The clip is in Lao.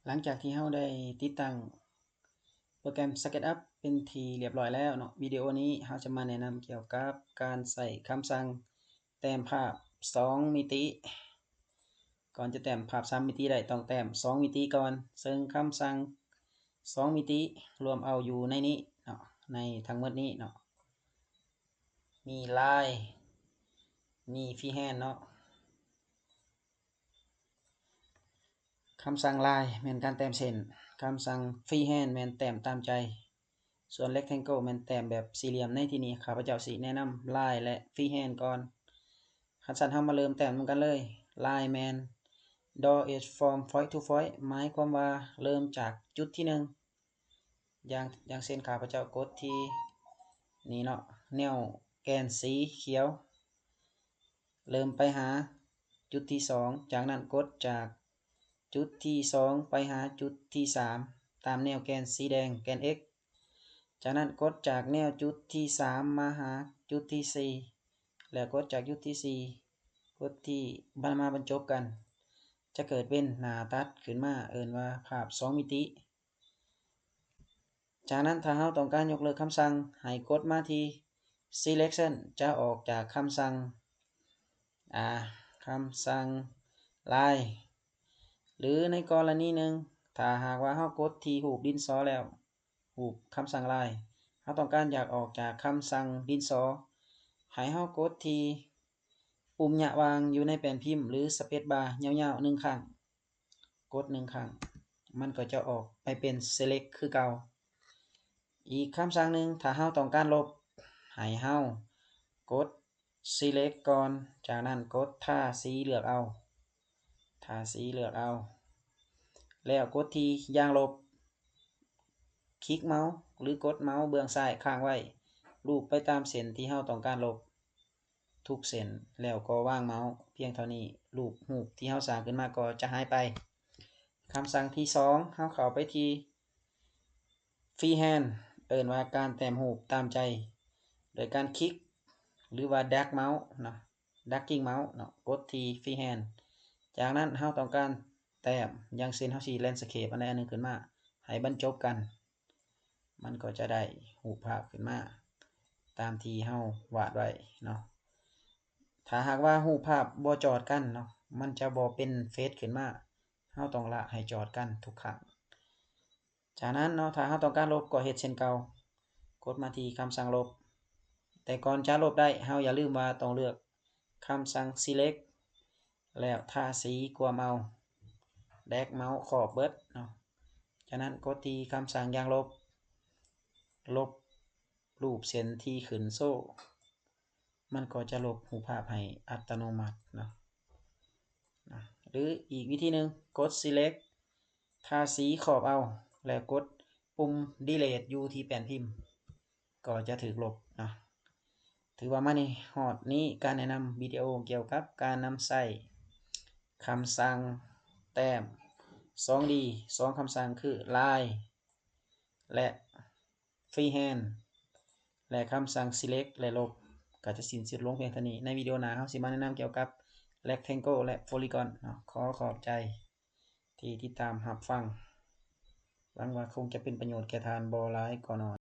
ຫຼັງຈາກທີ່ເຮົາໄດ້ຕິດຕັ້ງໂປຣແກຣມ SketchUp ເປັນທີ່ລຽບຮ້ອຍແລ້ວເນາະ, ວິດີໂອນີ້ເຮົາຈະມາແນະນຳກ່ຽວກັບການໃຊ້ຄຳສັ່ງແຕ້ມພາບສອງມິຕິ. ກ່ອນຈະແຕ້ມພາບສາມມິຕິໄດ້ ຕ້ອງແຕ້ມສອງມິຕິກ່ອນ, ເຊິ່ງຄຳສັ່ງສອງມິຕິລວມເອົາຢູ່ໃນນີ້ເນາະ, ໃນທັງໝົດນີ້ເນາະ, ມີ Line ມີ Freehand ເນາະ. ຄຳສັ່ງ Line ແມ່ນການແຕ້ມເສັ້ນ, ຄຳສັ່ງ Freehand ແມ່ນແຕ້ມຕາມໃຈ, ສ່ວນ Rectangle ແມ່ນແຕ້ມແບບສີ່ຫຼ່ຽມ. ໃນທີ່ນີ້ ຂ້າພະເຈົ້າຊິແນະນຳ Line ແລະ Freehand ກ່ອນ. ຄັນຊັ້ນ ເຮົາມາເລີ່ມແຕ້ມນຳກັນເລີຍ. Line ແມ່ນ Draw edge from point to point ໝາຍຄວາມວ່າເລີ່ມຈາກຈຸດທີໜຶ່ງ. ຢ່າງ ຢ່າງເຊັ່ນ ຂ້າພະເຈົ້າກົດທີ່ນີ້ເນາະ, ແນວແກນສີຂຽວ ເລີ່ມໄປຫາຈຸດທີສອງ, ຈາກນັ້ນກົດຈາກຈຸດທີສອງໄປຫາຈຸດທີສາມ ຕາມແນວແກນສີແດງ ແກນ X. ຈາກນັ້ນກົດຈາກແນວຈຸດທີສາມມາຫາຈຸດທີສີ່ ແລ້ວກົດຈາກຈຸດທີສີ່ ກົດທີ່ບັນ ມາບັນຈົບກັນ, ຈະເກີດເປັນໜ້າຕັດຂຶ້ນມາ ເອີ້ນວ່າພາບສອງມິຕິ. ຈາກນັ້ນ ຖ້າເຮົາຕ້ອງການຍົກເລີກຄຳສັ່ງ ໃຫ້ກົດມາທີ່ Selection ຈະອອກຈາກຄຳສັ່ງ ອາ ຄຳສັ່ງ Line ຫຼື ໃນກໍລະນີໜຶ່ງ ຖ້າຫາກວ່າເຮົາກົດທີ່ຮູບດິນສໍແລ້ວ, ຮູບຄຳສັ່ງ Line ເຮົາຕ້ອງການຢາກອອກຈາກຄຳສັ່ງດິນສໍ, ໃຫ້ເຮົາກົດທີ່ປຸ່ມຍະຫວ່າງຢູ່ໃນແປ້ນພິມ ຫຼື Space Bar ຍາວໆໜຶ່ງຄັ້ງ. ກົດໜຶ່ງຄັ້ງ ມັນກໍຈະອອກໄປເປັນ Select ຄືເກົ່າ. ອີກຄຳສັ່ງໜຶ່ງ ຖ້າເຮົາຕ້ອງການລົບ ໃຫ້ເຮົາກົດ Select ກ່ອນ, ຈາກນັ້ນກົດທາສີເລືອກເອົາ, ທາສີເລືອກເອົາ ແລ້ວກົດທີ່ຢ່າງລົບ, ຄລິກເມົາສ໌ ຫຼື ກົດເມົາສ໌ເບື້ອງຊ້າຍຄ້າງໄວ້, ລູບໄປຕາມເສັ້ນທີ່ເຮົາຕ້ອງການລົບ ທຸກເສັ້ນ ແລ້ວກໍວາງເມົາສ໌ພຽງເທົ່ານີ້, ຮູບຮູບທີ່ເຮົາສ້າງຂຶ້ນມາກໍຈະຫາຍໄປ. ຄຳສັ່ງທີສອງ ເຮົາເຂົ້າໄປທີ່ Freehand ເອີ້ນວ່າການແຕ້ມຮູບຕາມໃຈ ໂດຍການຄລິກ ຫຼືວ່າ Drag Mouse ເນາະ, Dragging Mouse ເນາະ, ກົດທີ່ Freehand. ຈາກນັ້ນເຮົາຕ້ອງການແຕ້ມ, ຢ່າງເຊັ່ນເຮົາຊິ Landscape ອັນໃດອັນໜຶ່ງຂຶ້ນມາ ໃຫ້ບັນຈົບກັນ. ມັນກໍຈະໄດ້ຮູບພາບຂຶ້ນມາຕາມທີ່ເຮົາວາດໄວ້ເນາະ. ຖ້າຫາກວ່າຮູບພາບບໍ່ຈອດກັນເນາະ, ມັນຈະບໍ່ເປັນ Face ຂຶ້ນມາ, ເຮົາຕ້ອງລະໃຫ້ຈອດກັນທຸກຄັ້ງ. ຈາກນັ້ນເນາະ, ຖ້າເຮົາຕ້ອງການລົບກໍເຮັດເຊັ່ນເກົ່າ, ກົດມາທີ່ຄຳສັ່ງລົບ. ແຕ່ກ່ອນຈະລົບໄດ້, ເຮົາຢ່າລືມວ່າຕ້ອງເລືອກຄຳສັ່ງ Select ແລ້ວທາສີກວມເອົາ, Drag Mouse ຄອບເບິດເນາະ. ຈາກນັ້ນກົດທີ່ຄຳສັ່ງຢ່າງລົບ, ລົບຮູບເສັ້ນທີ່ຂຶ້ນໂຊ, ມັນກໍຈະລົບຮູບພາບໃຫ້ອັດຕະໂນມັດເນາະ. ນະ ຫຼືອີກວິທີໜຶ່ງ, ກົດ Select ທາສີຄອບເອົາ ແລ້ວກົດປຸ່ມ Delete ຢູ່ທີ່ແປ້ນພິມ ກໍຈະຖືກລົບເນາະ. ຖືວ່າມານີ້ ຮອດນີ້ການແນະນຳວິດີໂອກ່ຽວກັບການນຳໃຊ້ຄຳສັ່ງແຕ້ມສອງດີ ສອງຄຳສັ່ງຄື Line ແລະ Freehand ແລະ ຄຳສັ່ງ Select ແລະ ລົບ ກໍຈະສິ້ນສຸດລົງພຽງເທົ່ານີ້. ໃນວິດີໂອໜ້າ ເຮົາຊິມາແນະນຳກ່ຽວກັບ Rectangle ແລະ Polygon ເນາະ. ຂໍຂອບໃຈທີ່ຕິດຕາມຮັບຟັງ. ຫວັງວ່າຄົງຈະເປັນປະໂຫຍດແກ່ທ່ານບໍ່ຫຼາຍກໍໜ້ອຍ.